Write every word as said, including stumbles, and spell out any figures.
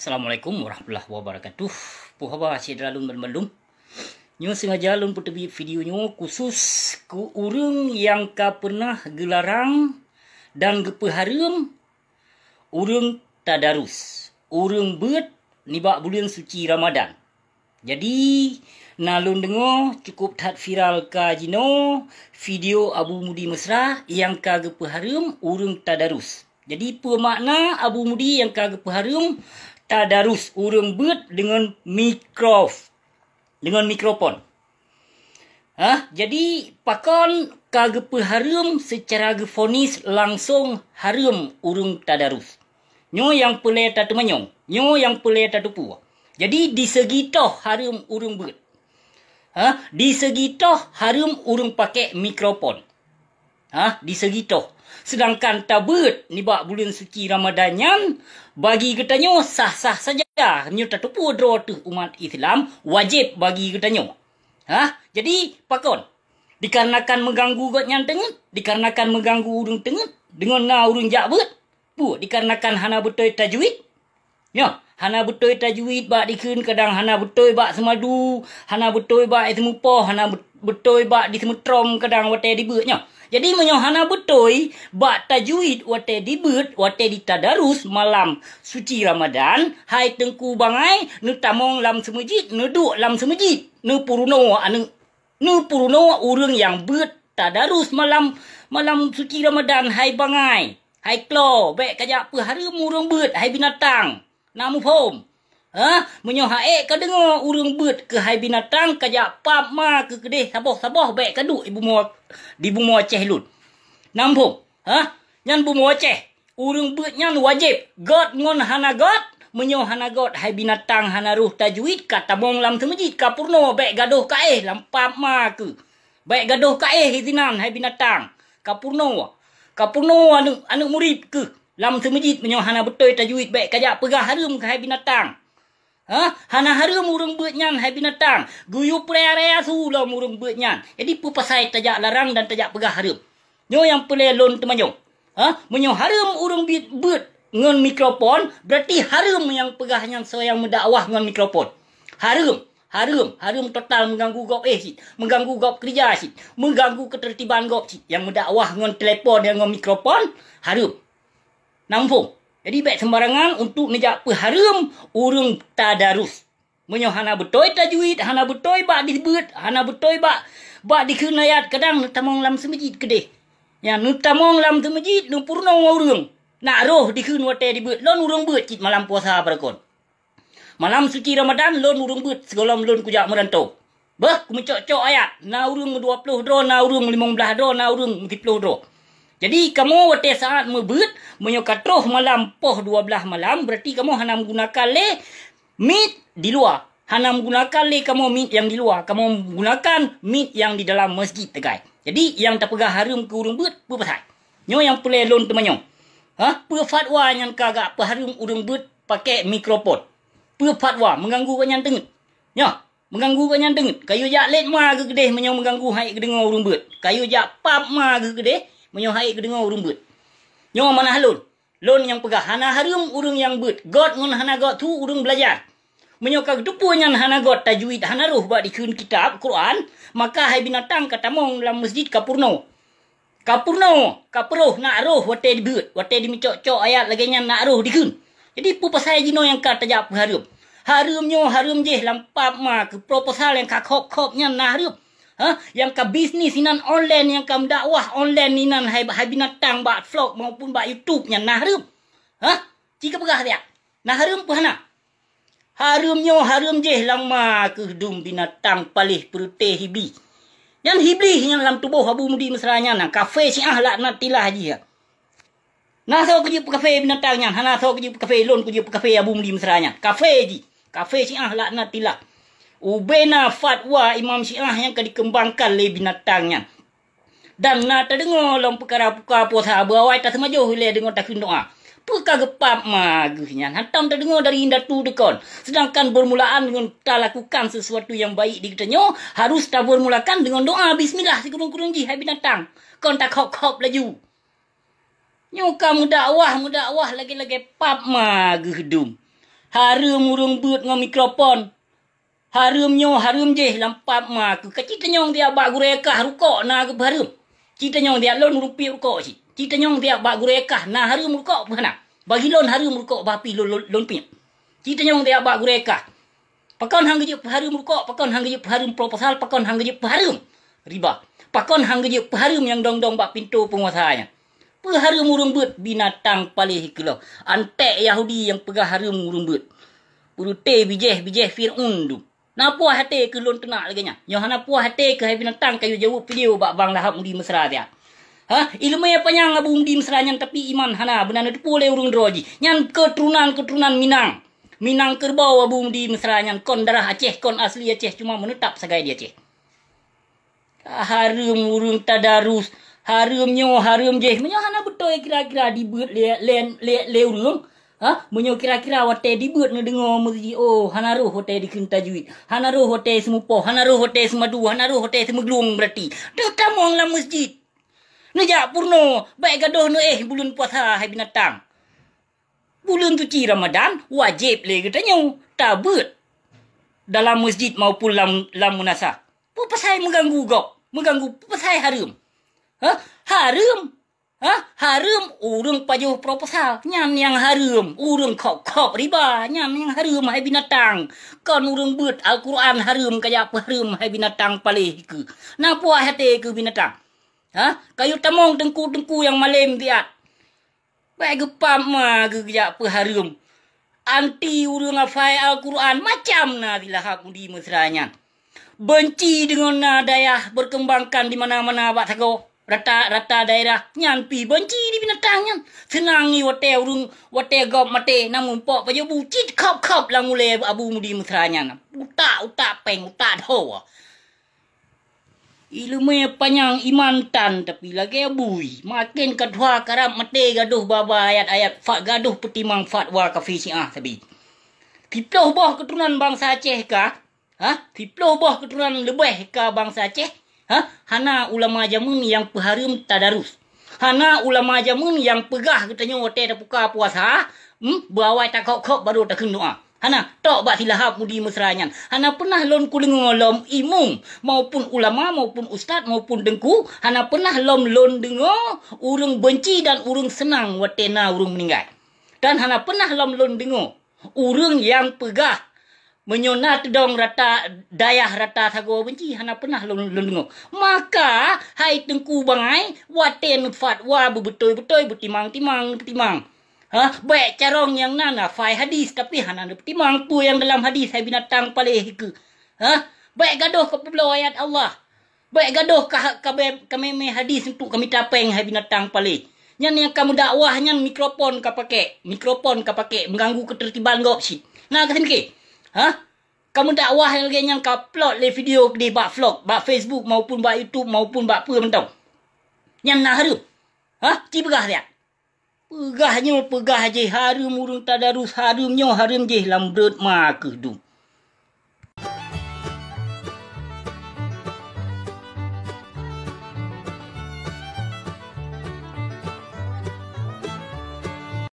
Assalamualaikum warahmatullahi wabarakatuh. Peue haba syedara lôn banmandum. Nyoe sengaja lôn peuteubiet video nyoe khusus keu ureuëng nyang ka pernah geularang dan geupeuhareuem ureuëng tadarus, ureuëng beuet nibak buleuen suci Ramadan. Jadi, na lôn deungoe cukup that viral ka jinoe video Abu Mudi Mesra nyang ka geupeuhareuem ureuëng tadarus. Jadi, peue makna Abu Mudi nyang ka geupeuhareuem tadarus ureuëng beuet deungon mikrof-, deungon mikrofon? Hah? Jadi, pakon ka geupeuhareuem seucara geufonis langsong hareuem ureuëng tadarus? Nyoe nyang peureulée tateumanyong, nyoe nyang peureulée tateupeue. Jadi, di segi toh hareuem ureuëng beuet. Hah? Di segi toh hareuem ureuëng pakai mikrofon. Hah? Di segi toh. Seudangkan tabeuet nibak buleuen suci Ramadan nyan, bagi geutanyoe sah-sah saja. Nyoe tateupeue droe teuh umat Islam, wajéb bagi geutanyoe. Hah? Jadi, pakon? Dikarenakan meuganggu gobnyan teungeut, dikarenakan meuganggu ureuëng teungeut, deungon na ureuëng jak beuet. Peue? Dikarenakan hana beutôi tajwid? Nyoe, hana beutôi tajwid bak dikheun, kadang hana beutôi bak seumadu, hana beutôi bak iseumupoh, hana be-, beutôi bak diseumeutrôm kadang watée dibeuet nyoe. Jadi, meunyoe hana beutôi bak tajwid watée dibeuet, watée ditadarus malam suci Ramadan, hai Teungku bangai, neutamong lam seumeujid, neuduek lam seumeujid, neupeurunoe aneuëk, neupeurunoe ureuëng nyang beuet tadarus malam, malam suci Ramadan, hai bangai, hai klo, bék kajak peuhareuem ureuëng beuet, hai binatang. Na muphom? Hah? Meunyoe ha'ék ka deungoe ureuëng beuet keuhai binatang kajak pap ma keu keudeh saboh-saboh, bék kaduek di bumoe, di bumoe Aceh lôn. Na muphom? Hah? Nyan bumoe Aceh. Ureuëng beuet nyan wajéb, gét ngon hana gét. Meunyoe hana gét, hai binatang hana roh tajwid, ka tamong lam seumeujid, ka peurunoe, bék gadôh kaéh lam pap ma keu. Bék gadôh kaéh sinan, hai binatang. Ka peurunoe. Ka peurunoe aneuëk, aneuëk murit keuh. Lam seumeujid meunyoe hana beutôi tajwid, bék kajak peugah hareuem keuhai binatang. Hah? Hana hareuem ureuëng beuet nyan, hai binatang. Geuyue peuraya-raya su lom ureuëng beuet nyan. Jadi, peue pasai tajak larang dan tajak peugah hareuem? Nyoe nyang peureulée lôn teumanyong. Hah? Meunyoe hareuem ureuëng beuet, beuet ngon mikrofon, beurati hareuem nyang peugah nyan soe nyang meudakwah ngon mikrofon. Hareuem, hareuem, hareuem total meuganggu gob éh cit, meuganggu gob keureuja cit, meuganggu keuteurtiban gob cit. Nyang meudakwah ngon telepon, nyang ngon mikrofon, hareuem. Na muphom? Jadi, bék seumbarangan untuk neujak peuhareuem ureuëng tadarus. Meunyoe hana beutôi tajwid, hana beutôi bak dibeuet, hana beutôi bak, bak dikheun ayat, kadang neutamong lam seumeujid keudeh. Nyan neutamong lam seumeujid, neupeurunoe ureuëng. Nak roh dikheun watée dibeuet, lôn ureuëng beuet cit malam puasa barakon. Malam suci Ramadan, lôn ureuëng beuet sigohlom lôn kujak meuranto. Beuh, kumeucok-cok ayat, na ureuëng meudua ploh droe, na ureuëng limong blaih droe, na ureuëng meusiploh droe. Jadi, kamoe watée saát meubeuet, meunyoe ka troh malam poh dua blaih malam, beurati kamoe hana meugunakan lé mic di luwa. Hana meugunakan lé kamoe mic nyang di luwa, kamoe meugunakan mic nyang di dalam masjid teukai. Jadi, nyang tapeugah hareuem keu ureuëng beuet, peue pasai? Nyoe nyang peureulée lôn teumanyong. Hah? Peue fatwa nyang ka gak peuhareuem ureuëng beuet pakai mikrofon? Peue fatwa meuganggu gobnyan teungeut? Nyoe, meuganggu gobnyan teungeut. Kayue jak lét ma geuh keudeh meunyoe meuganggu haiek geudeungoe ureuëng beuet. Kayue jak pap ma geuh keudeh meunyoe haiek geudeungoe ureuëng beuet. Nyoe manah lôn. Lôn nyang peugah hana hareuem ureuëng nyang beuet. Gét ngon hana gét su ureuëng beulajar. Meunyoe ka geuteupeue nyan hana gét tajwid, hana roh bak dikheun kitab Quran, maka hai binatang ka tamong lam masjid ka peurunoe. Ka peurunoe, ka peuroh nak roh watée dibeuet, watée dimeucok-cok ayat lagée nyan nak roh dikheun. Jadi, peue pasai jinoe nyang ka tajak peuhareuem? Hareuem nyoe hareuem jih lam pap ma keu proposal nyang ka khôb-khôb nyan na hareuem. Hah? Nyang ka bisnis inan online, nyang ka meudakwah online inan hai, hai binatang bak vlog maupun bak YouTube nyan na hareuem. Hah? Ci ka peugah siat. Na hareuem peue hana? Hareuem nyoe hareuem jih lam ma keuh dum binatang paléh peureuteh Hibli. Nyan Hibli nyang lam tuboh Abu Mudi Mesra nyan, kafé Syiah laknatillah jih. Na soe keu jeuet peukafe binatang nyan, hana soe keu jeuet peukafe, lôn keu jeuet peukafe Abu Mudi Mesra nyan. Kafe jih, kafe Syiah laknatillah. Ubena fatwa imam Syiah nyang ka dikeumbangkan lé binatang nyan. Dan na tadeungoe lom peukara buka puasa, beuawai taseumajoh ilée deungon takheun doá. Peue ka geupap ma geuh nyan? Hantom tadeungoe dari indatu deukon. Sedangkan bermulaan deungon talakukan sesuatu nyang baik di geutanyoe, harus tabermulakan deungon doa bismillah sikurong-kurong jih hai binatang. Kon takhop-khop laju. Nyoe ka meudakwah, meudakwah lagée-lagée pap ma geuh dum. Hareuem ureuëng beuet ngon mikrofon. Hareuem nyoe, hareuem jéh lam pap ma keuh. Ka ci tanyong siat bak gurée kah rukok na geupeuhareuem. Ci tanyong siat lôn ureuëng piep rukok cit. Ci tanyong siat bak gurée kah na hareuem rukok peue hana. Bagi lôn hareuem rukok bah pih lôn, lôn, lôn piep. Ci tanyong siat bak gurée kah. Pakon han geujeuet peuhareuem rukok, pakon han geujeuet peuhareuem proposal, pakon han geujeuet peuhareuem riba. Pakon han geujeuet peuhareuem nyang dong-dong bak pintoe peunguasa nyan. Peuhareuem ureuëng beuet binatang paléh keuloh. Anték Yahudi nyang peugah hareuem ureuëng beuet. Peureute bijéh-bijéh Fir'aun dum. Na puah até keuh lôn teunak lagée nyan. Nyoe hana puah até keuh hai binatang kayue jaweueb video bak Bang Lahab Mudi Mesra siat. Ha, ileumé panyang Abu Mudi Mesra nyan tapi iman hana beuna neuteupeue lé ureuëng droe jih. Nyan keuturonan-keuturonan Minang. Minang kerbau Abu Mudi Mesra nyan kon darah Aceh, kon asli Aceh cuma meuneutab sagai di Aceh. Hareuem ureuëng tadarus, hareuem nyoe, hareuem jéh. Meunyoe hana beutôi kira-kira dibeuet lé, lé, lé, lé ureuëng, ha? Meunyoe kira-kira watée dibeuet neudeungoe meusjid, oh, hana roh watée dikheun tajwid, hana roh watée seumupoh, hana roh watée seumadu, hana roh watée seumeuglung beurati. Teutamong lam meusjid. Neujak purno, bék gadôh neuéh buleuen puasa hai binatang. Buleuen suci Ramadan wajéb lé geutanyoe tabeuet dalam meusjid maupun lam, lam meunasah. Peue pasai meuganggu gob, meuganggu peue pasai hareuem? Ha? Hareuem? Ha? Hareuem ureuëng pajoh proposal, nyan nyang hareuem. Ureuëng khop-khop riba, nyan nyang hareuem hai binatang. Kon ureuëng beuet Al-Quran hareuem kajak peuhareuem hai binatang paléh keuh. Na puah até keuh binatang. Ha? Kayue tamong teungku-teungku nyang malém siat. Bék geupap ma geuh geujak peuhareuem. Anti ureuëng hafai Al-Quran macam na si Lahab Mudi Mesra nyan. Benci deungon na dayah berkembangkan di mana-mana bak sagoe. Rata-rata daerah nyan pih benci di binatang nyan. Seunang i watée ureuëng, watée gob maté na mumpok pajoh bu cit khop-khop lam ulée Abu Mudi Mesra nyan. Utak-utak péng, utak dhoe. Ileumé panyang iman tan tapi lagée bui. Maken ka tuha karab maté gadôh ba-ba ayat-ayat fak gadôh peutimang fatwa kafé Syiah sabe. Siploh boh keuturonan bansa Aceh ka, ha? Siploh boh keuturonan leubeh ka bansa Aceh, ha? Hana ulama jameun nyang peuhareuem tadarus. Hana ulama jameun nyang peugah geutanyoe watée tapuka puasa, hmm, beuawai takhok-khok barô takheun doa. Hana, tok bak si Lahab Mudi Mesra nyan. Hana peunah lôn kudeungoe lom imum, maupun ulama, maupun ustaz, maupun teungku, hana peunah lom lôn deungoe ureuëng benci dan ureuëng seunang watée na ureuëng meuninggai. Dan hana peunah lom lôn deungoe ureuëng nyang peugah, meunyoe na teudong rata dayah rata sagoe benci, hana peunah lôn, lôn deungoe. Maka, hai teungku bangai, watée neufatwa beubeutôi-beutôi, beutimang-timang, neupeutimang. Ha, bék carông nyang na, na hafai hadis, tapi hana neupeutimang peue nyang dalam hadis, hai binatang paléh keuh. Ha, bék gadôh kapeubloe ayat Allah. Bék gadôh ka, ka, ka mémé hadis untuk kamita péng, hai binatang paléh. Nyan nyang ka meudakwah nyan mikrofon ka pakék, mikrofon ka pakék meuganggu keuteurtiban gob cit. Na ka seumiké? Ha? Ka meudakwah lagée nyan ka upload lé video keudeh bak vlog, bak Facebook maupun bak YouTube maupun bak peue mantong. Nyan na hareuem. Ha? Ci peugah siat. Peugah nyoe, peugah jéh, hareuem ureuëng tadarus, hareuem nyoe, hareuem jéh lam breuet ma keuh dum.